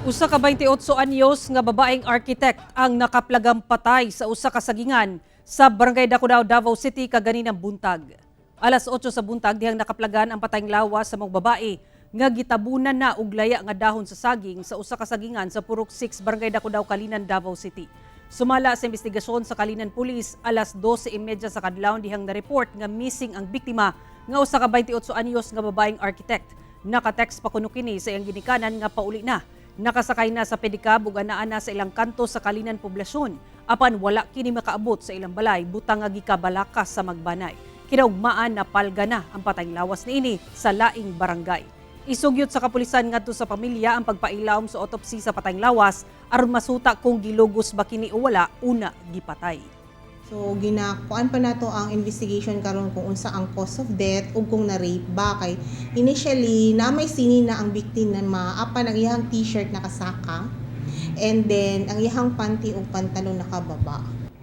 Usa ka 28 anyos nga babaeng architect ang nakaplagang patay sa usa ka sagingan sa Barangay Dacudao, Davao City kaganinang buntag. Alas 8 sa buntag dihang nakaplagan ang patayng lawas sa mga babae nga gitabunan na og laya nga dahon sa saging sa usa ka sagingan sa Purok 6, Barangay Dacudao, Calinan, Davao City. Sumala sa investigasyon sa Calinan Police, alas 12:30 sa kadlawon dihang na-report nga missing ang biktima nga usa ka 28 anyos nga babaeng architect. Naka-text pa kuno kini sa iyang ginikanan nga pauli na. Nakasakay na sa pedicab ug anaa na sa ilang kanto sa Calinan poblasyon. Apan wala kini makaabot sa ilang balay butang nga gikabalakas sa magbanay. Kinaugmaan, napalga na ang patayng lawas niini sa laing barangay. Isugyot sa kapulisan ngadto sa pamilya ang pagpailawom sa autopsy sa patayng lawas aron masuta kung gilugos ba kini o wala una gipatay. So ginakuan pa nato ang investigation karon kung unsa ang cause of death ug kung na-rape ba, kay initially na may sini na ang victim na maapan ang iyang t-shirt nakasaka and then ang iyang panty ug pantalon nakababa.